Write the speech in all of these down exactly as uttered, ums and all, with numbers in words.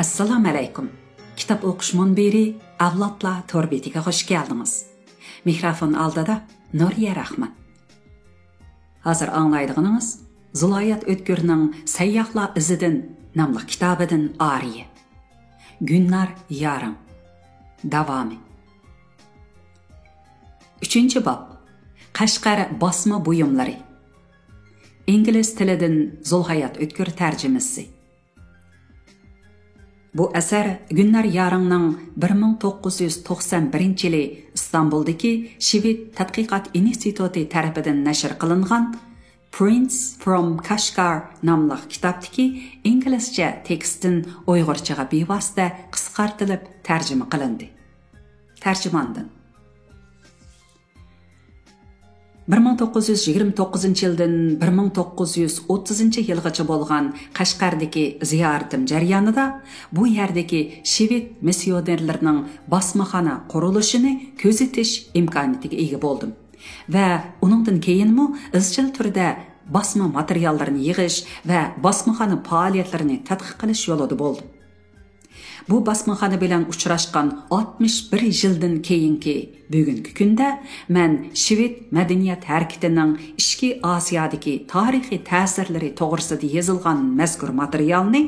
ئەسسالامۇ ئەلەيكۇم. كىتاب ئوقۇش مۇنبىرى ئەۋلادلار تور بېتىگە خۇش كەلدىڭىز. مىكروفون ئالدىدا نۇرىيە راخمان. ھازىر ئاڭلايدىغىنىڭىز زۇلايات ئۆتكۈرنىڭ سەيياھلار ئىزىدىن ناملىق كىتابىدىن ئارىيە. گۈلنار يارىڭ. داۋامى. ئۈچىنچى باب. قەشقەر باسما بۇيۇملىرى. ئىنگلىز تىلىدىن زۇلھايات ئۆتكۈر تەرجىمىسى. بۇ ئەسەر گۈلنار يارىڭنىڭ بىر مىڭ توققۇز يۈز توقسان بىرىنچى يىلى ئىستانبۇلدىكى شىۋېد تەتقىقات ئىنستىتۇتى تەرىپىدىن نەشر قىلىنغان Prints from Kashgar ناملىق كىتابتىكى ئىنگلىزچە تېكىستتىن ئۇيغۇرچىغا بىۋاسىتە قىسقارتىلىپ تەرجىمە قىلىندى. تەرجىماندىن. بىر مىڭ توققۇز يۈز يىگىرمە توققۇزىنچى يىلدىن بىر مىڭ توققۇز يۈز ئوتتۇزىنچى يىلغىچە بولغان قەشقەردىكى زىيارىتىم جەريانىدا بۇ يەردىكى شىۋېد مىسسىيونېرلىرىنىڭ باسمىخانا قۇرۇلۇشىنى كۆزىتىش ئىمكانىيىتىگە ئىگە بولدۇم ۋە ئۇنىڭدىن كېيىنمۇ ئىزچىل تۈردە باسما ماتېرىياللىرىنى يىغىش ۋە باسمىخانا پائالىيەتلىرىنى تەتقىق قىلىش يولىدا بولدۇم. بۇ باسمىخانا بىلەن ئۇچراشقان ئاتمىش بىر يىلدىن كېيىنكى بۈگۈنكى كۈندە مەن شىۋېد مەدەنىيەت ھەرىكىتىنىڭ ئىچكى ئاسىيادىكى تارىخىي تەسىرلىرى توغرىسىدا يېزىلغان مەزكۇر ماتېرىيالنى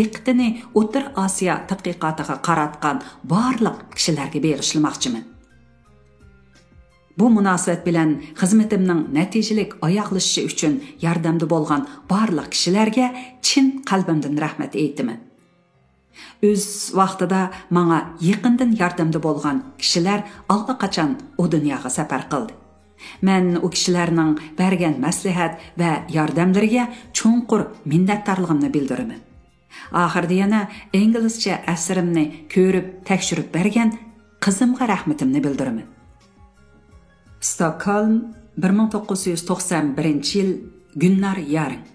دىققىتىنى ئوتتۇرا ئاسىيا تەتقىقاتىغا قاراتقان بارلىق كىشىلەرگە بېغىشلىماقچىمەن. بۇ مۇناسىۋەت بىلەن خىزمىتىمنىڭ نەتىجىلىك ئاياغلىشىشى ئۈچۈن ياردەمدە بولغان بارلىق كىشىلەرگە چىن قەلبىمدىن رەھمەت ئېيتىمەن. ئۆز ۋاقتىدا ماڭا يېقىندىن ياردەمدە بولغان كىشىلەر ئاللىقاچان ئۇ دۇنياغا سەپەر قىلدى. مەن ئۇ كىشىلەرنىڭ بەرگەن مەسلىھەت ۋە ياردەملىرىگە چوڭقۇر مىننەتدارلىقىمنى بىلدۈرىمەن. ئاخىرىدا يەنە ئىنگلىزچە ئەسىرىمنى كۆرۈپ تەكشۈرۈپ بەرگەن قىزىمغا رەھمىتىمنى بىلدۈرىمەن. ستوكھولم، بىر مىڭ توققۇز يۈز توقسان بىرىنچى يىل، گۈلنار يارىڭ.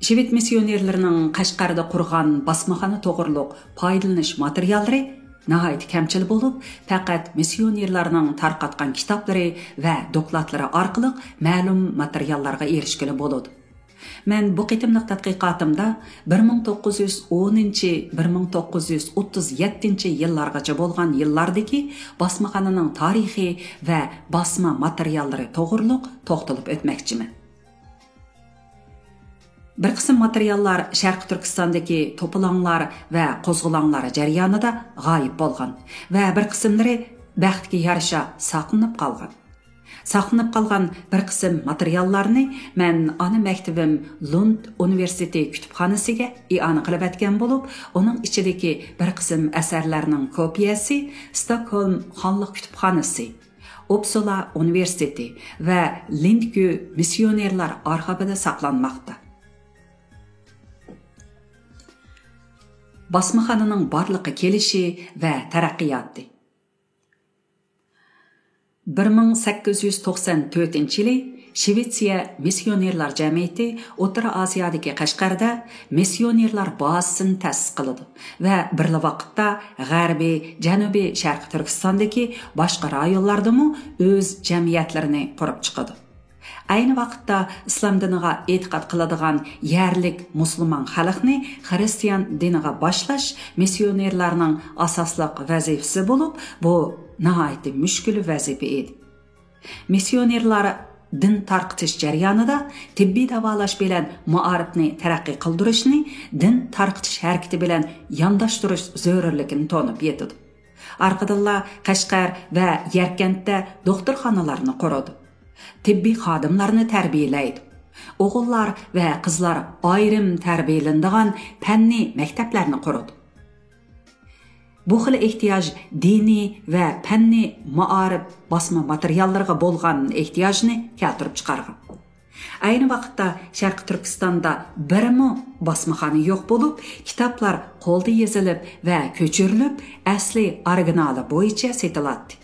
شىۋېد مىسسىيونېرلىرىنىڭ قەشقەردە قۇرغان باسمىخانا توغرۇلۇق پايدىلىنىش ماتېرىياللىرى ناھايىتى كەمچىل بولۇپ، پەقەت مىسسىيونېرلارنىڭ تارقاتقان كىتابلىرى ۋە دوكلاتلىرى ئارقىلىق مەلۇم ماتېرىياللارغا ئېرىشكىلى بولىدۇ. مەن بۇ قېتىملىق تەتقىقاتىمدا بىر مىڭ توققۇز يۈز ئونىنچى، بىر مىڭ توققۇز يۈز ئوتتۇز يەتتىنچى يىللارغىچە بولغان يىللاردىكى باسمىخانىنىڭ تارىخى ۋە باسما ماتېرىياللىرى توغرۇلۇق توختىلىپ ئۆتمەكچىمەن. بىر قىسىم ماتېرىياللار شەرقىي تۈركىستاندىكى توپىلاڭلار ۋە قوزغىلاڭلار جەريانىدا غايىب بولغان ۋە بىر قىسىملىرى بەختكە يارىشا ساقلىنىپ قالغان. ساقلىنىپ قالغان بىر قىسىم ماتېرىياللارنى مەن ئانا مەكتىۋىم لوند ئۇنىۋېرسىتېتى كۇتۇپخانىسىگە ئىئانە قىلىۋەتكەن بولۇپ، ئۇنىڭ ئىچىدىكى بىر قىسىم ئەسەرلەرنىڭ كوپىيەسى ستوكھولم خانلىق كۇتۇپخانىسى، ئوپسالا ئۇنىۋېرسىتېتى ۋە لىندگو مىسسىيونېرلار ئارخىپىدا ساقلانماقتا. باسمىخانىنىڭ بارلىققا كېلىشى ۋە تەرەققىياتى. بىر مىڭ سەككىز يۈز توقسان تۆتىنچى يىلى شىۋېتسىيە مىسسىيونېرلار جەمئىيىتى ئوتتۇرا ئاسىيادىكى قەشقەردە مىسسىيونېرلار بازىسىنى تەسىس قىلىدۇ ۋە بىرلا ۋاقىتتا غەربىي، جەنۇبىي شەرقىي تۈركىستاندىكى باشقا رايونلاردىمۇ ئۆز جەمئىيەتلىرىنى قۇرۇپ چىقىدۇ. ئەينى ۋاقىتتا ئىسلام دىنىغا ئېتىقاد قىلىدىغان يەرلىك مۇسۇلمان خەلقنى خىرىستىيان دىنىغا باشلاش مىسسىيونېرلارنىڭ ئاساسلىق ۋەزىپىسى بولۇپ، بۇ ناھايىتى مۈشكۈل ۋەزىپە ئىدى. مىسسىيونېرلار دىن تارقىتىش جەريانىدا تېببىي داۋالاش بىلەن مائارىپنى تەرەققىي قىلدۇرۇشنى دىن تارقىتىش ھەرىكىتى بىلەن يانداشتۇرۇش زۆرۈرلۈكىنى تونۇپ يېتىدۇ. ئارقىدىنلا قەشقەر ۋە يەركەنتتە دوختۇرخانىلارنى قۇرىدۇ. تېببىي خادىملارنى تەربىيەلەيدۇ. ئوغۇللار ۋە قىزلار ئايرىم تەربىيەلىنىدىغان پەننىي مەكتەپلەرنى قۇرىدۇ. بۇ خىل ئېھتىياج دىنىي ۋە پەننىي مائارىپ باسما ماتېرىياللىرىغا بولغان ئېھتىياجنى كەلتۈرۈپ چىقارغان. ئەينى ۋاقىتتا شەرقىي تۈركىستاندا بىرمۇ باسمىخانا يوق بولۇپ، كىتابلار قولدا يېزىلىپ ۋە كۆچۈرۈلۈپ، ئەسلى ئورىگىنالى بويىچە سېتىلاتتى.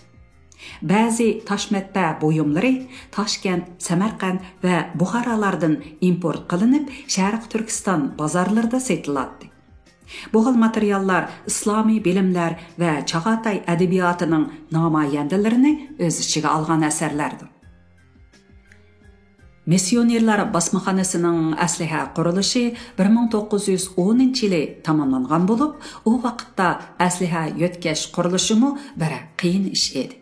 بەزى تاش مەتبەئە بۇيۇملىرى تاشكەنت، سەمەرقەنت ۋە بۇخارالاردىن ئىمپورت قىلىنىپ، شەرقىي تۈركىستان بازارلىرىدا سېتىلاتتى. بۇ خىل ماتېرىياللار ئىسلامىي بىلىملەر ۋە چاغاتاي ئەدەبىياتىنىڭ نامايەندىلىرىنى ئۆز ئىچىگە ئالغان ئەسەرلەردۇر. مىسسىيونېرلار باسمىخانىسىنىڭ ئەسلىھە قۇرۇلۇشى بىر مىڭ توققۇز يۈز ئونىنچى يىلى تاماملانغان بولۇپ، ئۇ ۋاقىتتا ئەسلىھە يۆتكەش قۇرۇلۇشىمۇ بىر قىيىن ئىش ئىدى.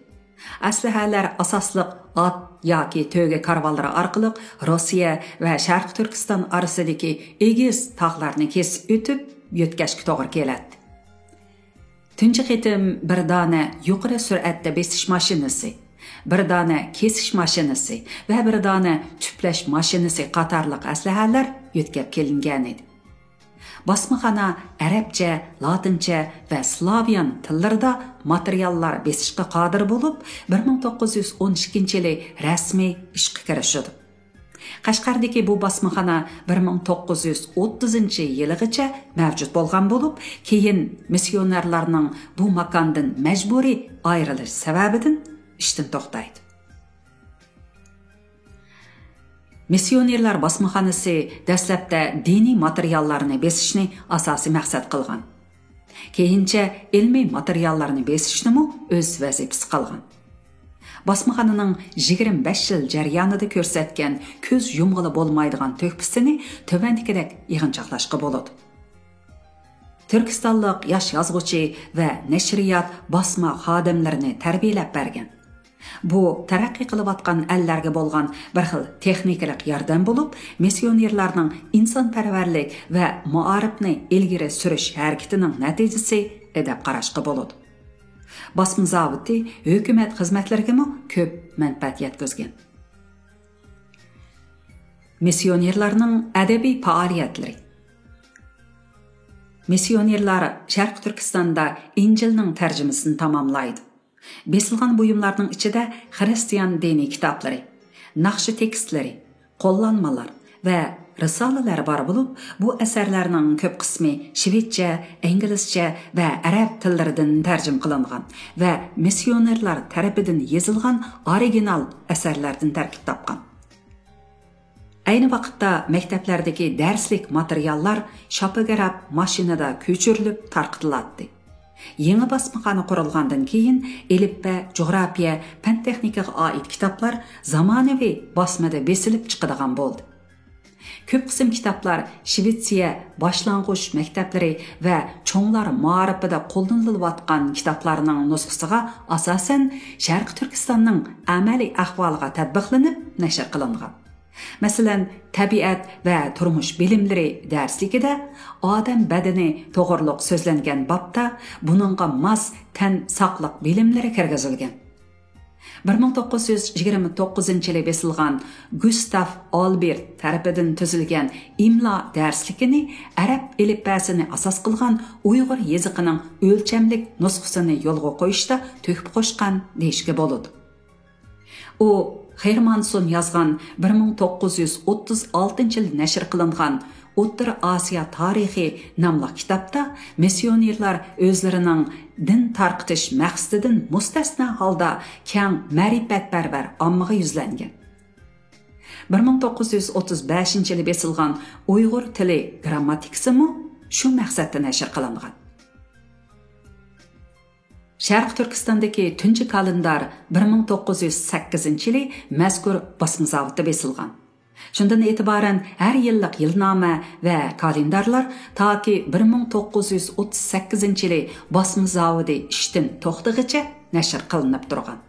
ئەسلىھەلەر ئاساسلىق ئات ياكى تۆگە كارۋانلىرى ئارقىلىق روسىيە ۋە شەرقىي تۈركىستان ئارىسىدىكى ئېگىز تاغلارنى كېسىپ ئۆتۈپ يۆتكەشكە توغرا كېلەتتى. تۇنجى قېتىم بىر دانە يۇقىرى سۈرئەتتە بېسىش ماشىنىسى، بىر دانە كېسىش ماشىنىسى ۋە بىر دانە تۈپلەش ماشىنىسى قاتارلىق ئەسلىھەلەر يۆتكەپ كېلىنگەنىدى. باسمىخانا ئەرەبچە، لاتىنچە ۋە سلاۋيان تىللىرىدا ماتېرىياللار بېسىشقا قادىر بولۇپ، بىر مىڭ توققۇز يۈز ئون ئىككىنچى يىلى رەسمىي ئىشقا كىرىشىدۇ. قەشقەردىكى بۇ باسمىخانا بىر مىڭ توققۇز يۈز ئوتتۇزىنچى يىلىغىچە مەۋجۇت بولغان بولۇپ، كېيىن مىسسىيونېرلارنىڭ بۇ ماكاندىن مەجبۇرىي ئايرىلىش سەۋەبىدىن ئىشتىن توختايدۇ. مىسسىيونېرلار باسمىخانىسى دەسلەپتە دىنىي ماتېرىياللارنى بېسىشنى ئاساسىي مەقسەت قىلغان. كېيىنچە ئىلمىي ماتېرىياللارنى بېسىشنىمۇ ئۆز ۋەزىپىسى قىلغان. باسمىخانىنىڭ يىگىرمە بەش يىل جەريانىدا كۆرسەتكەن كۆز يۇمغىلى بولمايدىغان تۆھپىسىنى تۆۋەندىكىدەك يىغىنچاقلاشقا بولىدۇ. تۈركىستانلىق ياش يازغۇچى ۋە نەشرىيات باسما خادىملىرىنى تەربىيەلەپ بەرگەن. بۇ تەرەققىي قىلىۋاتقان ئەللەرگە بولغان بىر خىل تېخنىكىلىق ياردەم بولۇپ، مىسسىيونېرلارنىڭ ئىنسانپەرۋەرلىك ۋە مائارىپنى ئىلگىرى سۈرۈش ھەرىكىتىنىڭ نەتىجىسى دەپ قاراشقا بولىدۇ. باسما زاۋۇتى ھۆكۈمەت خىزمەتلىرىگىمۇ كۆپ مەنپەئەت يەتكۈزگەن. مىسسىيونېرلارنىڭ ئەدەبىي پائالىيەتلىرى. مىسسىيونېرلار شەرقىي تۈركىستاندا ئىنجىلنىڭ تەرجىمىسىنى تاماملايدۇ. بېسىلغان بۇيۇملارنىڭ ئىچىدە خىرىستىيان دىنىي كىتابلىرى، ناخشا تېكىستلىرى، قوللانمىلار ۋە رىسالىلەر بار بولۇپ، بۇ ئەسەرلەرنىڭ كۆپ قىسمى شىۋېتچە، ئىنگلىزچە ۋە ئەرەب تىللىرىدىن تەرجىمە قىلىنغان ۋە مىسسىيونېرلار تەرىپىدىن يېزىلغان ئورىگىنال ئەسەرلەردىن تەركىب تاپقان. ئەينى ۋاقىتتا مەكتەپلەردىكى دەرسلىك ماتېرىياللار شاپىگراف ماشىنىدا كۆچۈرۈلۈپ تارقىتىلاتتى. يېڭى باسمىخانا قۇرۇلغاندىن كېيىن، ئېلىپبە، جۇغراپىيە، پەن-تېخنىكىغا ئائىت كىتابلار زامانىۋى باسمىدا بېسىلىپ چىقىدىغان بولدى. كۆپ قىسىم كىتابلار شىۋېتسىيە باشلانغۇچ مەكتەپلىرى ۋە چوڭلار مائارىپىدا قوللىنىلىۋاتقان كىتابلارنىڭ نۇسخىسىغا ئاساسەن، شەرقىي تۈركىستاننىڭ ئەمەلىي ئەھۋالىغا تەتبىقلىنىپ نەشر قىلىنغان. مەسىلەن، تەبىئەت ۋە تۇرمۇش بىلىملىرى دەرسلىكىدە ئادەم بەدىنى توغرۇلۇق سۆزلەنگەن بابتا بۇنىڭغا ماس تەن ساقلىق بىلىملىرى كىرگۈزۈلگەن. بىر مىڭ توققۇز يۈز يىگىرمە توققۇزىنچى يىلى بېسىلغان گۇستاف ئالبېرت تەرىپىدىن تۈزۈلگەن ئىملا دەرسلىكىنى ئەرەب ئېلىپبەسىنى ئاساس قىلغان ئۇيغۇر يېزىقىنىڭ ئۆلچەملىك نۇسخىسىنى يولغا قويۇشتا تۆھپە قوشقان دېيىشكە بولىدۇ. ئۇ خېرمانسون يازغان بىر مىڭ توققۇز يۈز ئوتتۇز ئالتىنچى يىلى نەشر قىلىنغان ئوتتۇرا ئاسىيا تارىخى ناملىق كىتابتا مىسسىيونېرلار ئۆزلىرىنىڭ دىن تارقىتىش مەقسىتىدىن مۇستەسنا ھالدا كەڭ مەرىپەتپەرۋەر ئاممىغا يۈزلەنگەن. بىر مىڭ توققۇز يۈز ئوتتۇز بەشىنچى يىلى بېسىلغان ئۇيغۇر تىلى گىرامماتىكىسىمۇ شۇ مەقسەتتە نەشر قىلىنغان. شەرقىي تۈركىستاندىكى تۇنجى كالېندار بىر مىڭ توققۇز يۈز سەككىزىنچى يىلى مەزكۇر باسما زاۋۇتتا بېسىلغان. شۇندىن ئېتىبارەن ھەر يىللىق يىلنامە ۋە كالېندارلار تاكى بىر مىڭ توققۇز يۈز ئوتتۇز سەككىزىنچى يىلى باسما زاۋۇتى ئىشتىن توختىغىچە نەشر قىلىنىپ تۇرغان.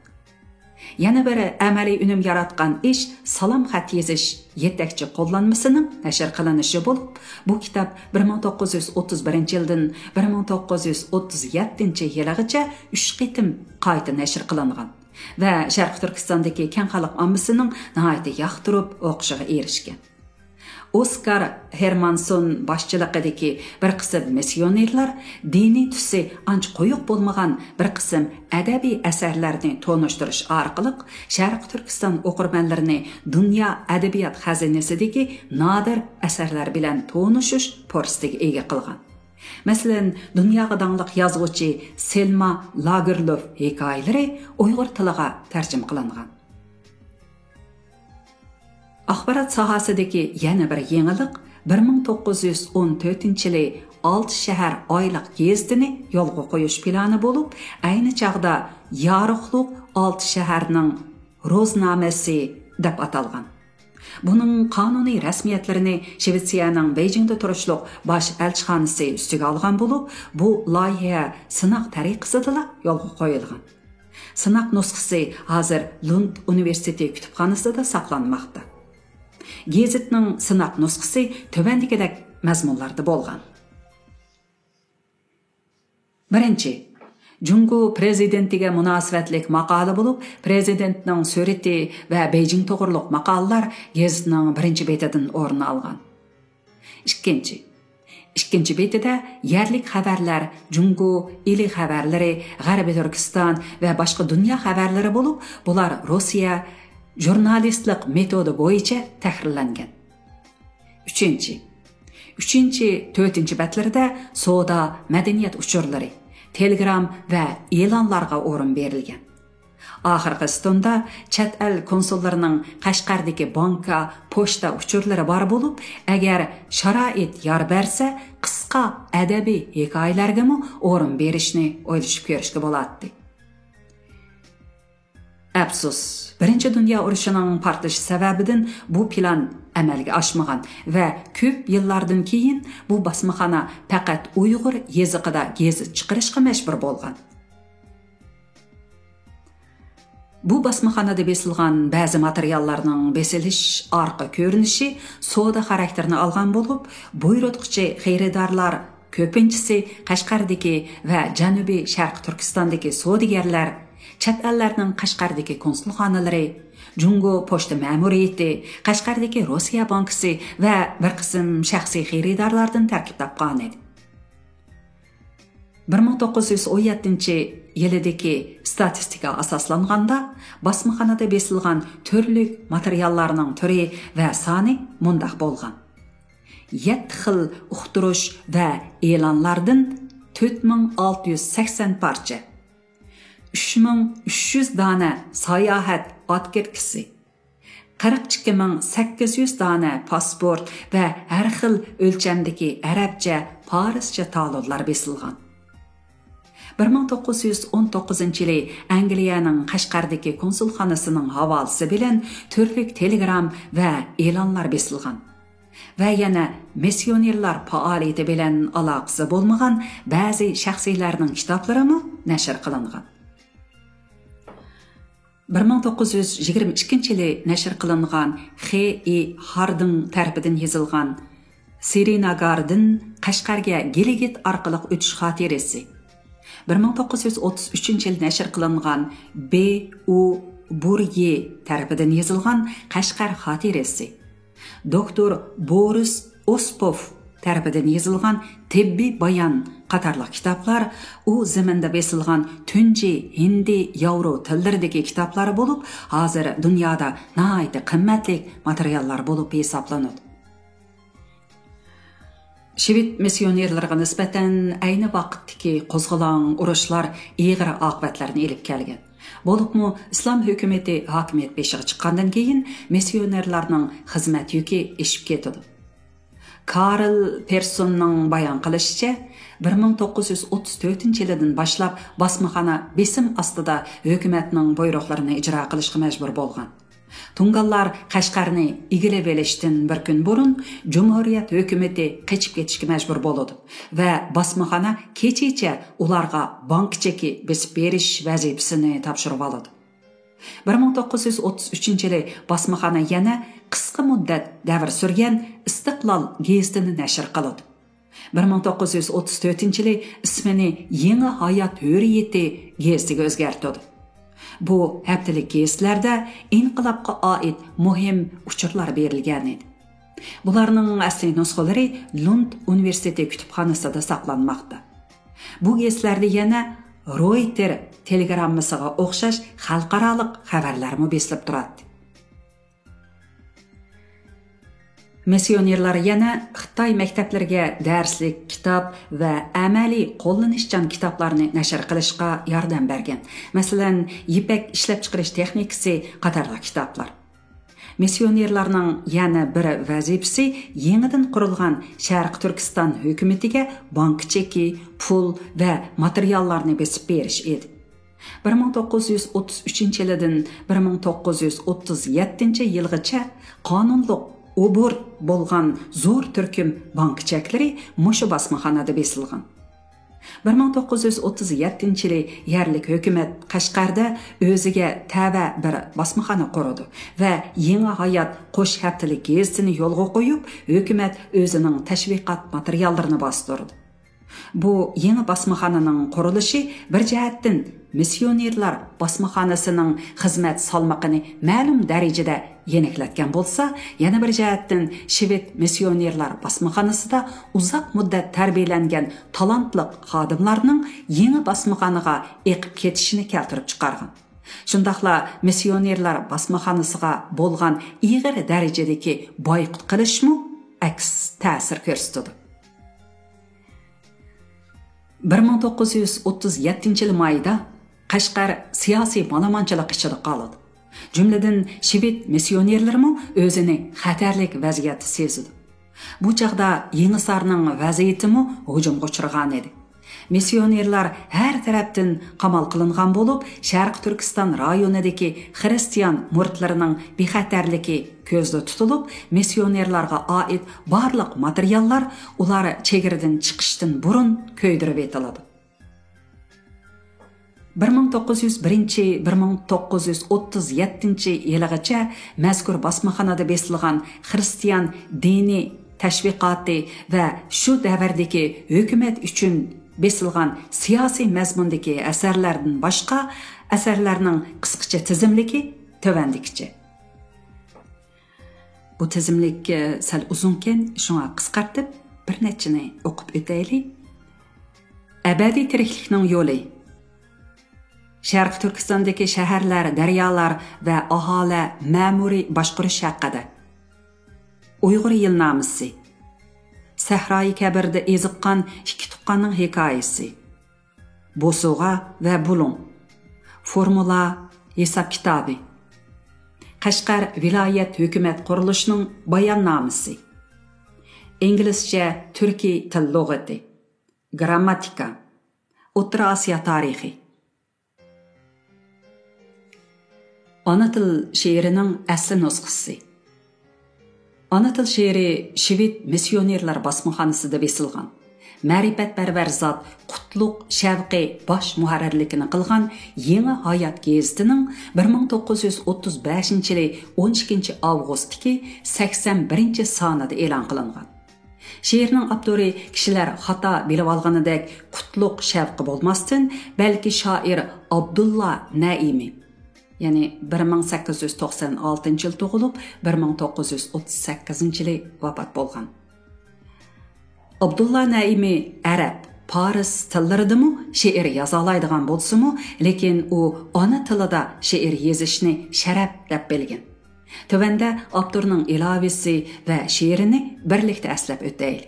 يەنە بىر ئەمەلىي ئۈنۈم ياراتقان ئىش سالام خەت يېزىش يېتەكچى قوللانمىسىنىڭ نەشر قىلىنىشى بولۇپ، بۇ كىتاب بىر مىڭ توققۇز يۈز ئوتتۇز بىرىنچى يىلدىن بىر مىڭ توققۇز يۈز ئوتتۇز يەتتىنچى يىلىغىچە ئۈچ قېتىم قايتا نەشر قىلىنغان ۋە شەرقىي تۈركىستاندىكى كەڭ خەلق ئاممىسىنىڭ ناھايىتى ياقتۇرۇپ ئوقۇشىغا ئېرىشكەن. ئوسكار ھېرمانسون باشچىلىقىدىكى بىر قىسىم مىسسىيونېرلار دىنىي تۈسى ئانچە قويۇق بولمىغان بىر قىسىم ئەدەبىي ئەسەرلەرنى تونۇشتۇرۇش ئارقىلىق شەرقىي تۈركىستان ئوقۇرمەنلىرىنى دۇنيا ئەدەبىيات خەزىنىسىدىكى نادىر ئەسەرلەر بىلەن تونۇشۇش پۇرسىتىگە ئىگە قىلغان. مەسىلەن، دۇنياغا داڭلىق يازغۇچى سېلما لاگېرلوف ھېكايىلىرى ئۇيغۇر تىلىغا تەرجىمە قىلىنغان. ئاخبارات ساھەسىدىكى يەنە بىر يېڭىلىق، بىر مىڭ توققۇز يۈز ئون تۆتىنچى يىلى ئالتە شەھەر ئايلىق گېزىتىنى يولغا قويۇش پىلانى بولۇپ، ئەينى چاغدا يارۇقلۇق ئالتە شەھەرنىڭ روزنامىسى دەپ ئاتالغان. بۇنىڭ قانۇنىي رەسمىيەتلىرىنى شىۋېتسىيەنىڭ بېيجىڭدا تۇرۇشلۇق باش ئەلچىخانىسى ئۈستىگە ئالغان بولۇپ، بۇ لايىھە سىناق تەرىقىسىدىلا يولغا قويۇلغان. سىناق نۇسخىسى ھازىر لۇند ئۇنىۋېرسىتېتى كۇتۇپخانىسىدا ساقلانماقتا. گېزىتنىڭ سىناق نۇسخىسى تۆۋەندىكىدەك مەزمۇنلاردا بولغان. بىرىنچى، جۇڭگو پىرېزىدېنتىگە مۇناسىۋەتلىك ماقالە بولۇپ، پىرېزىدېنتنىڭ سۈرىتى ۋە بېيجىڭ توغرۇلۇق ماقالىلەر گېزىتنىڭ بىرىنچى بېتىدىن ئورۇن ئالغان. ئىككىنچى، ئىككىنچى بېتىدە يەرلىك خەۋەرلەر، جۇڭگو ئىلى خەۋەرلىرى، غەربىي تۈركىستان ۋە باشقا دۇنيا خەۋەرلىرى بولۇپ، بۇلار روسىيە ژۇرنالىستلىق مېتودى بويىچە تەھرىرلەنگەن. ئۈچىنچى، ئۈچىنچى، تۆتىنچى بەتلىرىدە سودا، مەدەنىيەت ئۇچۇرلىرى، تېلېگرام ۋە ئېلانلارغا ئورۇن بېرىلگەن. ئاخىرقى ستوندا چەت ئەل كونسۇللىرىنىڭ قەشقەردىكى بانكا، پوچتا ئۇچۇرلىرى بار بولۇپ، ئەگەر شارائىت يار بەرسە، قىسقا ئەدەبىي ھېكايىلەرگىمۇ ئورۇن بېرىشنى ئويلىشىپ كۆرۈشكە بولاتتى. ئەپسۇس، بىرىنچى دۇنيا ئۇرۇشىنىڭ پارتلىشى سەۋەبىدىن بۇ پىلان ئەمەلگە ئاشمىغان ۋە كۆپ يىللاردىن كېيىن بۇ باسمىخانا پەقەت ئۇيغۇر يېزىقىدا گېزىت چىقىرىشقا مەجبۇر بولغان. بۇ باسمىخانىدا بېسىلغان بەزى ماتېرىياللارنىڭ بېسىلىش ئارقا كۆرۈنۈشى سودا خاراكتېرىنى ئالغان بولۇپ، بۇيرۇتقۇچى خېرىدارلار كۆپىنچىسى قەشقەردىكى ۋە جەنۇبىي شەرقىي تۈركىستاندىكى سودىگەرلەر، چەت ئەللەرنىڭ قەشقەردىكى كونسۇلخانىلىرى، جۇڭگو پوچتا مەمۇرىيىتى، قەشقەردىكى روسىيە بانكىسى ۋە بىر قىسىم شەخسىي خېرىدارلاردىن تەركىب تاپقانىدى. بىر مىڭ توققۇز يۈز ئون يەتتىنچى يىلىدىكى ستاتىستىكا ئاساسلانغاندا، باسمىخانىدا بېسىلغان تۈرلۈك ماتېرىياللارنىڭ تۈرى ۋە سانى مۇنداق بولغان: يەتتە خىل ئۇقتۇرۇش ۋە ئېلانلاردىن تۆت مىڭ ئالتە يۈز سەكسەن پارچە، ئۈچ مىڭ ئۈچ يۈز دانە ساياھەت ئاتكىرتكىسى، قىرىق ئىككى مىڭ سەككىز يۈز دانە پاسپورت ۋە ھەر خىل ئۆلچەمدىكى ئەرەبچە، پارسچە تالونلار بېسىلغان. بىر مىڭ توققۇز يۈز ئون توققۇزىنچى يىلى ئەنگلىيەنىڭ قەشقەردىكى كونسۇلخانىسىنىڭ ھاۋالىسى بىلەن تۈرلۈك تېلېگرام ۋە ئېلانلار بېسىلغان ۋە يەنە مىسسىيونېرلار پائالىيىتى بىلەن ئالاقىسى بولمىغان بەزى شەخسىيلەرنىڭ كىتابلىرىمۇ نەشر قىلىنغان. بىر مىڭ توققۇز يۈز يىگىرمە ئىككىنچى يىلى نەشر قىلىنغان خ ئى ھاردىڭ تەرىپىدىن يېزىلغان سىرىناگاردىن قەشقەرگە گىلىگىت ئارقىلىق ئۆتۈش خاتىرىسى، بىر مىڭ توققۇز يۈز ئوتتۇز ئۈچىنچى يىلى نەشر قىلىنغان ب ئۇ بۇريې تەرىپىدىن يېزىلغان قەشقەر خاتىرىسى، دوكتور بورىس ئوسپوف تەرىپىدىن يېزىلغان تېببىي بايان قاتارلىق كىتابلار ئۇ زېمىندا بېسىلغان تۇنجى ھىندى ياۋرو تىللىرىدىكى كىتابلار بولۇپ، ھازىر دۇنيادا ناھايىتى قىممەتلىك ماتېرىياللار بولۇپ ھېسابلىنىدۇ. شىۋېد مىسسىيونېرلىرىغا نىسبەتەن ئەينى ۋاقىتتىكى قوزغىلاڭ ئۇرۇشلار ئېغىر ئاقىۋەتلەرنى ئېلىپ كەلگەن. بولۇپمۇ ئىسلام ھۆكۈمىتى ھاكىمىيەت بېشىغا چىققاندىن كېيىن مىسسىيونېرلارنىڭ خىزمەت يۈكى ئېشىپ كېتىدۇ. كارل پېرسوننىڭ بايان قىلىشىچە، بىر مىڭ توققۇز يۈز ئوتتۇز تۆتىنچى يىلىدىن باشلاپ باسمىخانا بېسىم ئاستىدا ھۆكۈمەتنىڭ بۇيرۇقلىرىنى ئىجرا قىلىشقا مەجبۇر بولغان. تۇڭگانلار قەشقەرنى ئىگىلىۋېلىشتىن بىر كۈن بۇرۇن جۇمھۇرىيەت ھۆكۈمىتى قېچىپ كېتىشكە مەجبۇر بولىدۇ ۋە باسمىخانا كېچىچە ئۇلارغا بانكا چېكى بېسىپ بېرىش ۋەزىپىسىنى تاپشۇرۇۋالىدۇ. بىر مىڭ توققۇز يۈز ئوتتۇز ئۈچىنچى يىلى باسمىخانا يەنە قىسقا مۇددەت دەۋر سۈرگەن ئىستىقلال گېزىتىنى نەشر قىلىدۇ. بىر مىڭ توققۇز يۈز ئوتتۇز تۆتىنچى يىلى ئىسمىنى يېڭى ھايات ھۆرىيىتى گېزىتىگە ئۆزگەرتىدۇ. بۇ ھەپتىلىك گېزىتلەردە ئىنقىلابقا ئائىت مۇھىم ئۇچۇرلار بېرىلگەن ئىدى. بۇلارنىڭ ئەسلىي نۇسخىلىرى لۇند ئۇنىۋېرسىتېتى كۇتۇپخانىسىدا ساقلانماقتا. بۇ گېزىتلەردە يەنە رويتېر تېلېگراممىسىغا ئوخشاش خەلقئارالىق خەۋەرلەرمۇ بېسىلىپ تۇراتتى. مىسسىيونېرلار يەنە خىتاي مەكتەپلىرىگە دەرسلىك كىتاب ۋە ئەمەلىي قوللىنىشچان كىتابلارنى نەشر قىلىشقا ياردەم بەرگەن. مەسىلەن، يىپەك ئىشلەپچىقىرىش تېخنىكىسى قاتارلىق كىتابلار. مىسسىيونېرلارنىڭ يەنە بىر ۋەزىپىسى يېڭىدىن قۇرۇلغان شەرقىي تۈركىستان ھۆكۈمىتىگە بانكا چېكى، پۇل ۋە ماتېرىياللارنى بېسىپ بېرىش ئىدى. بىر مىڭ توققۇز يۈز ئوتتۇز ئۈچىنچى يىلىدىن بىر مىڭ توققۇز يۈز ئوتتۇز يەتتىنچى يىلغىچە قانۇنلۇق ئوبوروت بولغان زور تۈركۈم بانكا چەكلىرى مۇشۇ باسمىخانىدا بېسىلغان. بىر مىڭ توققۇز يۈز ئوتتۇز يەتتىنچى يىلى يەرلىك ھۆكۈمەت قەشقەردە ئۆزىگە تەۋە بىر باسمىخانا قۇرىدۇ ۋە يېڭى ھايات قوش ھەپتىلىك گېزىتىنى يولغا قويۇپ، ھۆكۈمەت ئۆزىنىڭ تەشۋىقات ماتېرىياللىرىنى باستۇرىدۇ. بۇ يېڭى باسمىخانىنىڭ قۇرۇلۇشى بىر جەھەتتىن مىسسىيونېرلار باسمىخانىسىنىڭ خىزمەت سالمىقىنى مەلۇم دەرىجىدە يېنىكلەتكەن بولسا، يەنە بىر جەھەتتىن شىۋېد مىسسىيونېرلار باسمىخانىسىدا ئۇزاق مۇددەت تەربىيەلەنگەن تالانتلىق خادىملارنىڭ يېڭى باسمىخانىغا ئېقىپ كېتىشىنى كەلتۈرۈپ چىقارغان. شۇنداقلا مىسسىيونېرلار باسمىخانىسىغا بولغان ئېغىر دەرىجىدىكى بايقۇت قىلىشمۇ ئەكس تەسىر كۆرسىتىدۇ. بىر مىڭ توققۇز يۈز ئوتتۇز يەتتىنچى يىل مايدا قەشقەر سىياسىي مالىمانچىلىق ئىچىدە قالىدۇ. جۈملىدىن شىۋېد مىسسىيونېرلىرىمۇ ئۆزىنى خەتەرلىك ۋەزىيەتتە سېزىدۇ. بۇ چاغدا يېڭىسارنىڭ ۋەزىيىتىمۇ ھۇجۇمغا ئۇچرىغان ئىدى. مىسسىيونېرلار ھەر تەرەپتىن قامال قىلىنغان بولۇپ، شەرقىي تۈركىستان رايونىدىكى خىرىستىيان مۇرىتلىرىنىڭ بىخەتەرلىكى كۆزدە تۇتۇلۇپ، مىسسىيونېرلارغا ئائىت بارلىق ماتېرىياللار ئۇلار چېگرىدىن چىقىشتىن بۇرۇن كۆيدۈرۈۋېتىلىدۇ. بىر مىڭ توققۇز يۈز بىرىنچى، بىر مىڭ توققۇز يۈز ئوتتۇز يەتتىنچى يىلىغىچە مەزكۇر باسمىخانىدا بېسىلغان خىرىستىيان دىنىي تەشۋىقاتى ۋە شۇ دەۋردىكى ھۆكۈمەت ئۈچۈن بېسىلغان سىياسىي مەزمۇندىكى ئەسەرلەردىن باشقا ئەسەرلەرنىڭ قىسقىچە تىزىملىكى تۆۋەندىكىچە. بۇ تىزىملىك، ئە، سەل ئۇزۇنكەن، شۇڭا قىسقارتىپ بىر نەچچىنى ئوقۇپ ئۆتەيلى. ئەبەدىي تىرىكلىكنىڭ يولى. شەرقىي تۈركىستاندىكى شەھەرلەر، دەريالار ۋە ئاھالە مەمۇرىي باشقۇرۇش ھەققىدە. ئۇيغۇر يىلنامىسى. سەھرايى كەبىردە ئېزىققان ئىككى تۇغقاننىڭ ھېكايىسى. بوسۇغا ۋە بۇلۇڭ. فورمۇلا، ھېساب كىتابى. قەشقەر ۋىلايەت ھۆكۈمەت قۇرۇلۇشىنىڭ باياننامىسى. ئىنگلىزچە تۈركىي تىل لۇغىتى. گرامماتىكا. ئوتتۇرا ئاسىيا تارىخى. ئانا تىل شېئىرىنىڭ ئەسلى نۇسخىسى. ئانا تىل شېئىرى شىۋېد مىسسىيونېرلار باسمىخانىسىدا بېسىلغان. مەرىپەتپەرۋەر زات قۇتلۇق شەۋقى باش مۇھەررىرلىكىنى قىلغان يېڭى ھايات گېزىتىنىڭ بىر مىڭ توققۇز يۈز ئوتتۇز بەشىنچى يىلى ئون ئىككىنچى ئاۋغۇستتىكى سەكسەن بىرىنچى سانىدا ئېلان قىلىنغان. شېئىرنىڭ ئاپتورى كىشىلەر خاتا بىلىۋالغىنىدەك قۇتلۇق شەۋقى بولماستىن، بەلكى شائىر ئابدۇللا نەئىمى، يەنى بىر مىڭ سەككىز يۈز توقسان ئالتىنچى يىل تۇغۇلۇپ، بىر مىڭ توققۇز يۈز ئوتتۇز سەككىزىنچى يىلى ۋاپات بولغان. ئابدۇللا نەئىمى ئەرەب، پارس تىللىرىدىمۇ شېئىر يازالايدىغان بولسىمۇ، لېكىن ئۇ ئانا تىلىدا شېئىر يېزىشنى شەرەپ دەپ بىلگەن. تۆۋەندە ئاپتورنىڭ ئىلاۋىسى ۋە شېئىرىنى بىرلىكتە ئەسلەپ ئۆتەيلى.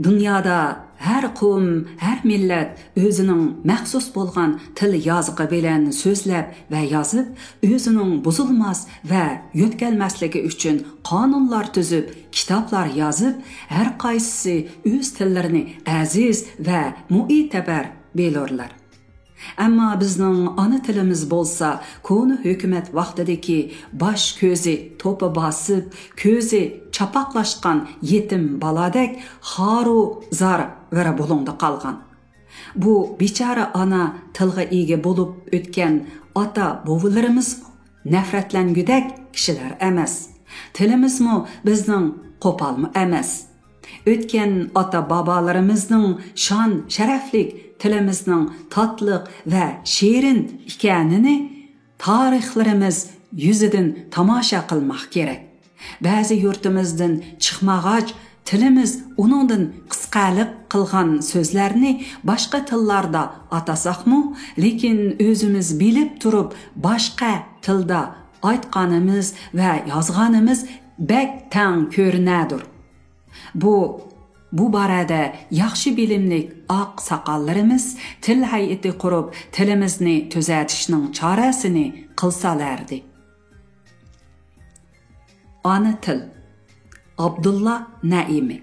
دۇنيادا ھەر قوۋم، ھەر مىللەت ئۆزىنىڭ مەخسۇس بولغان تىل يازۇقى بىلەن سۆزلەپ ۋە يازىپ، ئۆزىنىڭ بۇزۇلماس ۋە يۆتكەلمەسلىكى ئۈچۈن قانۇنلار تۈزۈپ، كىتابلار يازىپ، ھەر قايسىسى ئۆز تىللىرىنى ئەزىز ۋە مۇئتەبەر بىلۇرلار. ئەمما بىزنىڭ ئانا تىلىمىز بولسا كونا ھۆكۈمەت ۋاقتىدىكى باش كۆزى توپا باسىپ، كۆزى چاپاقلاشقان يېتىم بالادەك خارۇ زار ۋىرە بۇلۇڭدا قالغان. بۇ بىچارە ئانا تىلغا ئىگە بولۇپ ئۆتكەن ئاتا بوۋىلىرىمىز نەپرەتلەنگۈدەك كىشىلەر ئەمەس. تىلىمىزمۇ بىزنىڭ قوپالمۇ ئەمەس. ئۆتكەن ئاتا-بابالىرىمىزنىڭ شان-شەرەپلىك تىلىمىزنىڭ تاتلىق ۋە شېرىن ئىكەنىنى تارىخلىرىمىز يۈزىدىن تاماشا قىلماق كېرەك. بەزى يۇرتىمىزدىن چىقمىغاچ، تىلىمىز ئۇنىڭدىن قىسقىلىق قىلغان سۆزلەرنى باشقا تىللاردا ئاتىساقمۇ، لېكىن ئۆزىمىز بىلىپ تۇرۇپ باشقا تىلدا ئېيتقىنىمىز ۋە يازغىنىمىز بەك تەڭ كۆرۈنەدۇر. بۇ، بۇ بارەدە ياخشى بىلىملىك ئاق ساقاللىرىمىز تىل ھەيئىتى قۇرۇپ، تىلىمىزنى تۈزەتىشنىڭ چارەسىنى قىلسالەردى. ئانا تىل. ئابدۇللا نەئىمى.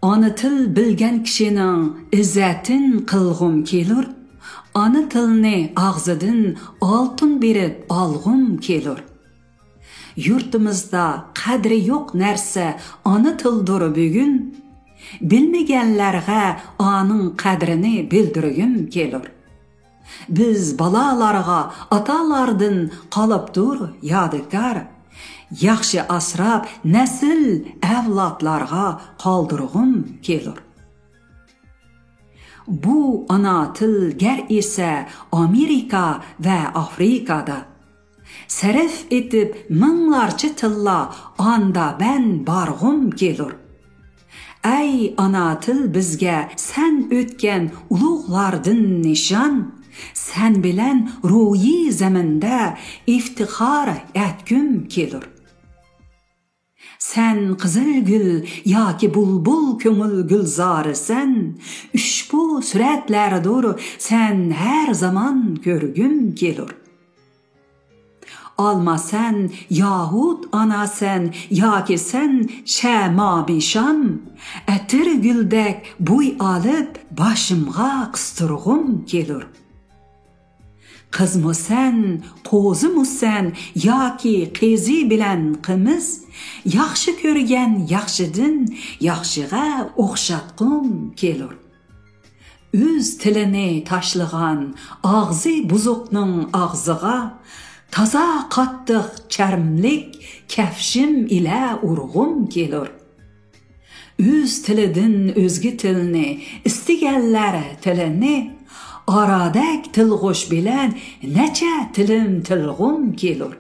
ئانا تىل بىلگەن كىشىنىڭ ئىززەتىن قىلغۇم كېلۇر. ئانا تىلنى ئاغزىدىن ئالتۇن بېرىپ ئالغۇم كېلۇر. يۇرتىمىزدا قەدرى يوق نەرسە ئانا تىلدۇر بۈگۈن. بىلمىگەنلەرگە ئانىڭ قەدرىنى بىلدۈرگۈم كېلۇر. بىز بالالارغا ئاتالاردىن قالاپتۇر يادىكار. ياخشى ئاسراپ نەسىل ئەۋلادلارغا قالدۇرغۇم كېلۇر. بۇ ئانا تىل گەر ئېسە ئامېرىكا ۋە ئافرىكادا، سەرف ئېتىپ مىڭلارچە تىللا ئاندا بەن بارغۇم كېلۇر. ئەي ئانا تىل بىزگە سەن ئۆتكەن ئۇلۇغلاردىن نىشان، سەن بىلەن رويى زەمىندە ئىفتىخار ئەتكۈم كېلۇر. سەن قىزىل گۈل ياكى بۇلبۇل كۆڭۈل گۈلزارىسەن، ئۇشبۇ سۈرەتلەردۇر سەن ھەر زامان كۆرگۈم كېلۇر. ئالما سەن ياھۇت ئانا سەن ياكى سەن شەمامى شام، ئەتىر گۈلدەك بوي ئالىپ باشىمغا قىستۇرغۇم كېلۇر. قىزمۇ سەن، قوزىمۇ سەن ياكى قېزى بىلەن قىمىز، ياخشى كۆرگەن ياخشىدىن ياخشىغا ئوخشاتقۇم كېلۇر. ئۆز تىلىنى تاشلىغان ئاغزى بۇزۇقنىڭ ئاغزىغا تازا قاتتىق چەرملىك كەفشىم ئىلە ئۇرغۇم كېلۇر. ئۆز تىلىدىن ئۆزگە تىلنى ئىستىگەنلەر تىلىنى ئارادەك تىلغۇش بىلەن نەچە تىلىم تىلغۇم كېلۇر.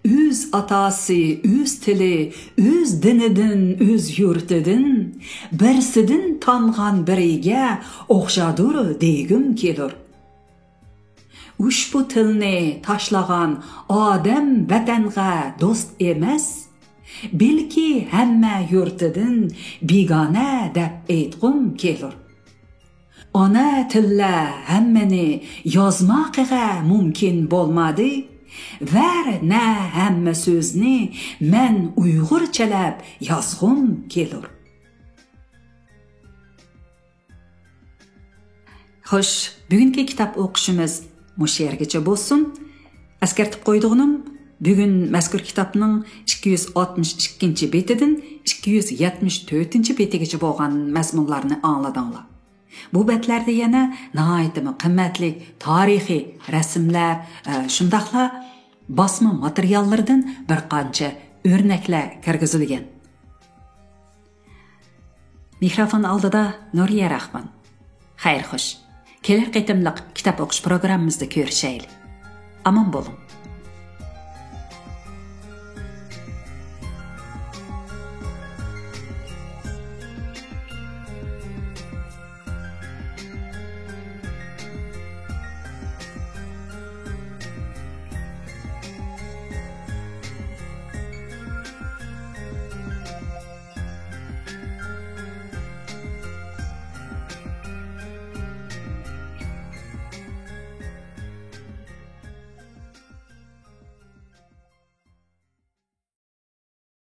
ئۆز ئاتاسى، ئۆز تىلى، ئۆز دىنىدىن، ئۆز يۇرتىدىن، بىرسىدىن تانغان بىرىگە ئوخشادۇر دېگۈم كېلۇر. ئۇشبۇ تىلنى تاشلىغان ئادەم ۋەتەنغە دوست ئەمەس، بەلكى ھەممە يۇرتىدىن بىگانە دەپ ئېيتقۇم كېلۇر. ئانا تىللە ھەممىنى يازماقىغە مۇمكىن بولمادى. ۋەر نە ھەممە سۆزنى مەن ئۇيغۇرچىلەپ يازغۇم كېلۇر. خوش، بۈگۈنكى كىتاب ئوقۇشىمىز مۇشۇ يەرگىچە بولسۇن. ئەسكەرتىپ قويىدىغىنىم، بۈگۈن مەزكۇر كىتابنىڭ ئىككى يۈز ئاتمىش ئىككىنچى بېتىدىن ئىككى يۈز يەتمىش تۆتىنچى بېتىگىچە بولغان مەزمۇنلارنى ئاڭلىدىڭلار. بۇ بەتلەردە يەنە ناھايىتىمۇ قىممەتلىك تارىخىي رەسىملەر، ئە، شۇنداقلا باسما ماتېرىياللىرىدىن بىر قانچە ئۆرنەكلەر كىرگۈزۈلگەن. مىكروفون ئالدىدا نۇرىيە راخمان. خەير خوش. كېلەر قېتىملىق كىتاب ئوقۇش پروگراممىمىزدا كۆرۈشەيلى. ئامان بولۇڭ.